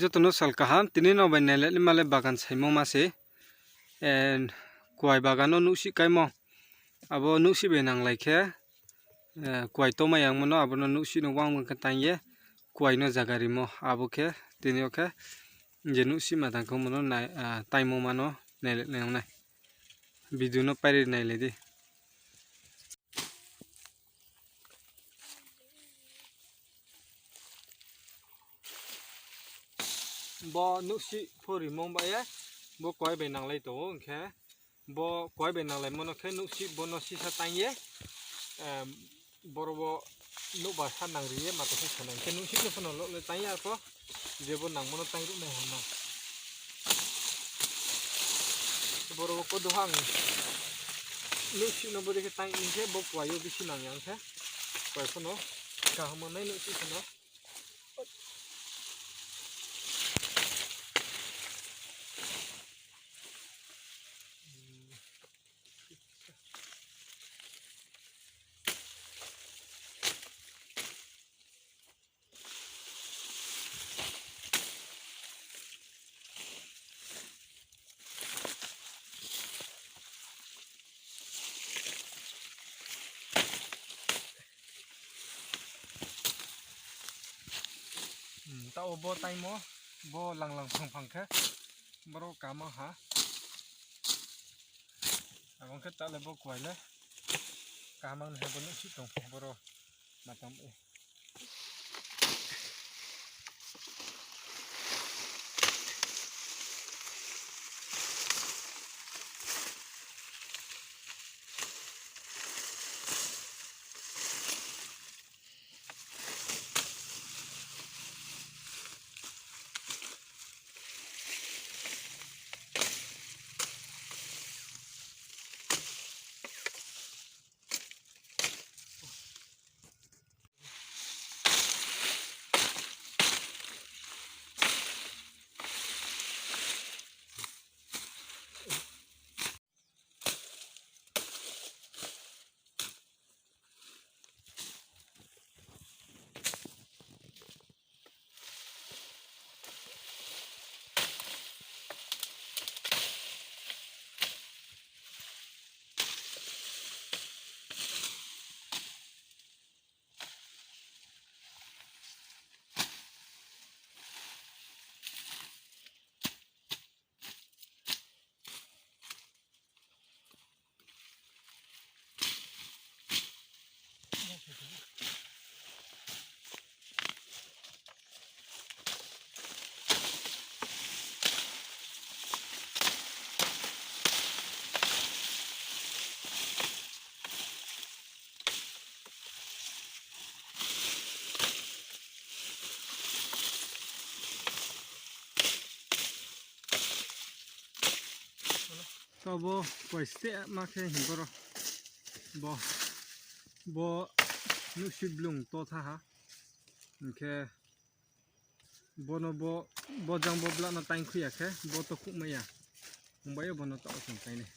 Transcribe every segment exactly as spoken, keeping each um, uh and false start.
Joto no sal kaham, tini no bai nailai naima le bagan saimo ma se. Kuai bagan no nouhsih kaimo. Abo nouhsih bai nanglai khe, kuai tongmai yangmo no abo no nouhsih no uang uang khe taing ye, kuai no zaga rimo. Abo khe tini yo khe je nouhsih ma tang khe omo no taingmo ma no nailai nai ong nai. Video no pairi nailai di. Bo nouhsih pho rimo ba ye, bo kuai bai nanglai tong ou, hing khe bo kuai bai nanglaimo no khe nouhsih bo no sisa taing ye, boro wo nouhba sa nang ri ye ma tong khe sa nang khe nouhsih no pho no lo le taing ya pho, je bo nangmo no taing ruh nai ha na. Boro wo koduha ang nouhsih no bo dei khe taing hing khe bo kuai yo bisi nang ya hing khe, kuai pho no kaham nai nouhsih pho no. Taoh wo bo taingmo, bo langlang phang phang khe, boro kaham ha. Abo khe taoh le bo kuai le kaham ni ha, bo nouhsih tong pho boro ma tang e. Taoh bo kuai steh ma khe hing boro. Bo, bo nouhsih blung to tha ha. Hing khe bo no bo, bo jang bo bla no taing khui ya khe, bo to khuhmai ya. Ongbai ye bo no taoh chung taing nai.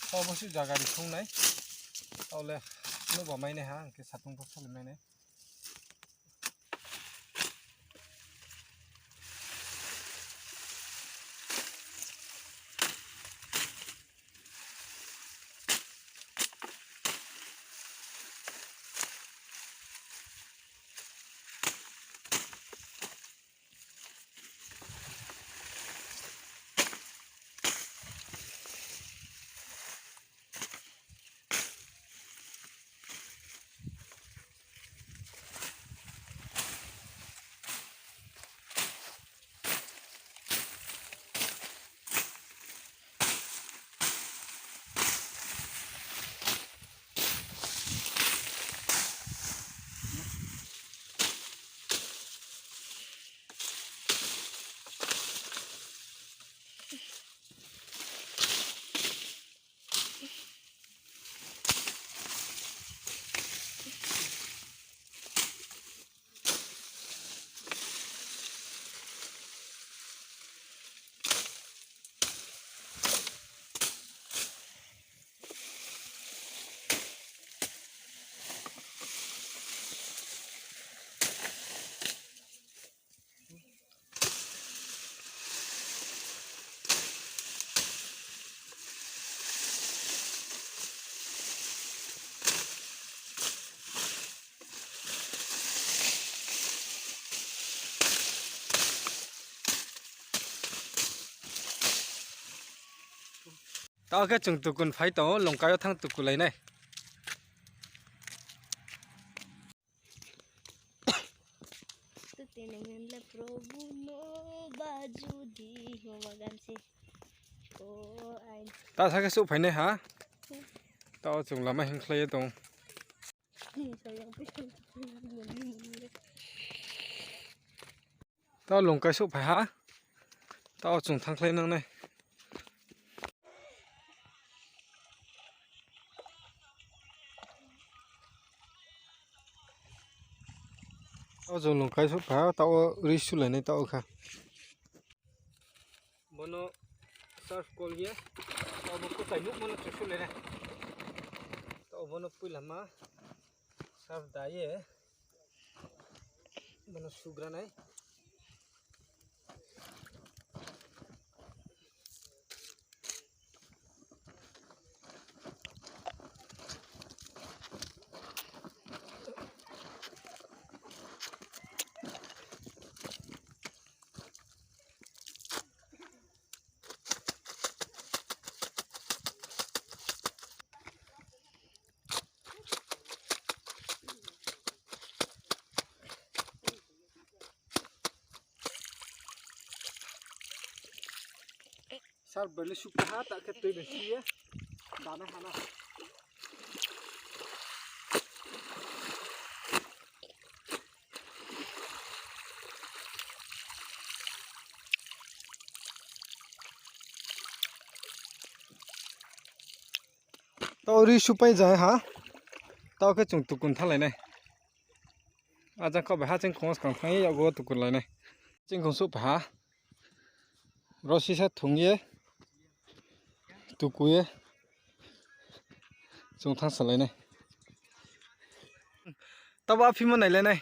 Taoh bo se zaga ri sung nai. Taoh le nouhba mai nai ha, hing khe satung pho soli mai nai. Taoh khe chung tukun phai tong ou, longkai yo thanng tukulai nai. Tuti nai hing le Probu no ba judi ho bagan se. O ai. Ta sa khe souhphai nai ha. Taoh chung lama hingkhlai ye tong. Taoh longkai souhphai ha. Taoh chung thanngkhlai nang nai. Taoh chung longkai souhphai ha, taoh wo ri sulai nai taoh kha. Bono surf kol ye, taoh bo kutai nuhmo no chung sulai nai. Taoh bono poila ma surf da ye, bono sugra nai. Sar beli suka ha, ta khe tui besi ye, dana hana. Taoh ri supai jai ha. Taoh khe chung tukun thanng lai nai. Ajang kha bai ha chingkhong skang thanng ye yakgo tukun lai nai. Chingkhong souhphai ha. Ro sisa thung ye, tuku ye, chung thanng salai nai. Tabo aphimo nailai nai.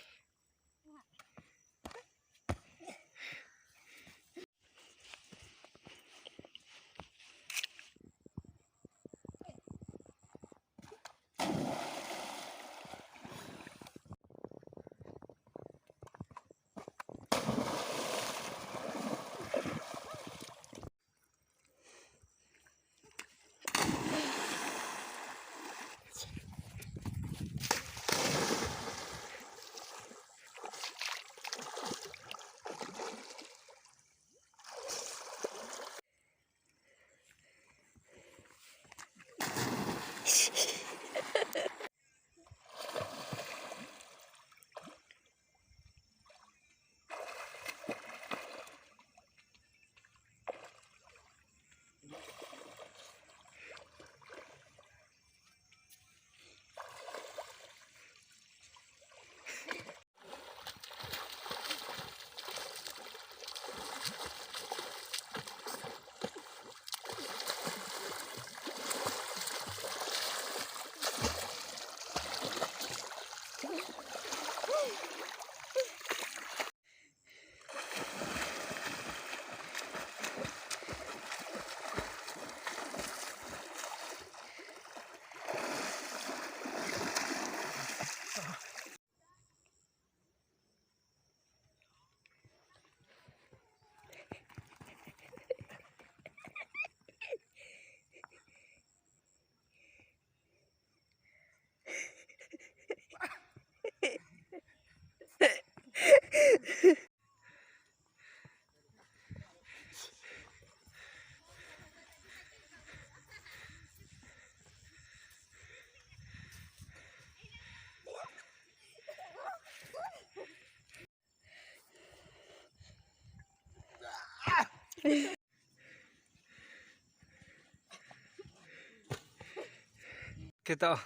Khe taoh.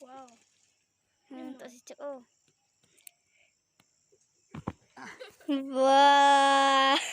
Wow. Hmm, taoh si chouh ou. Wah.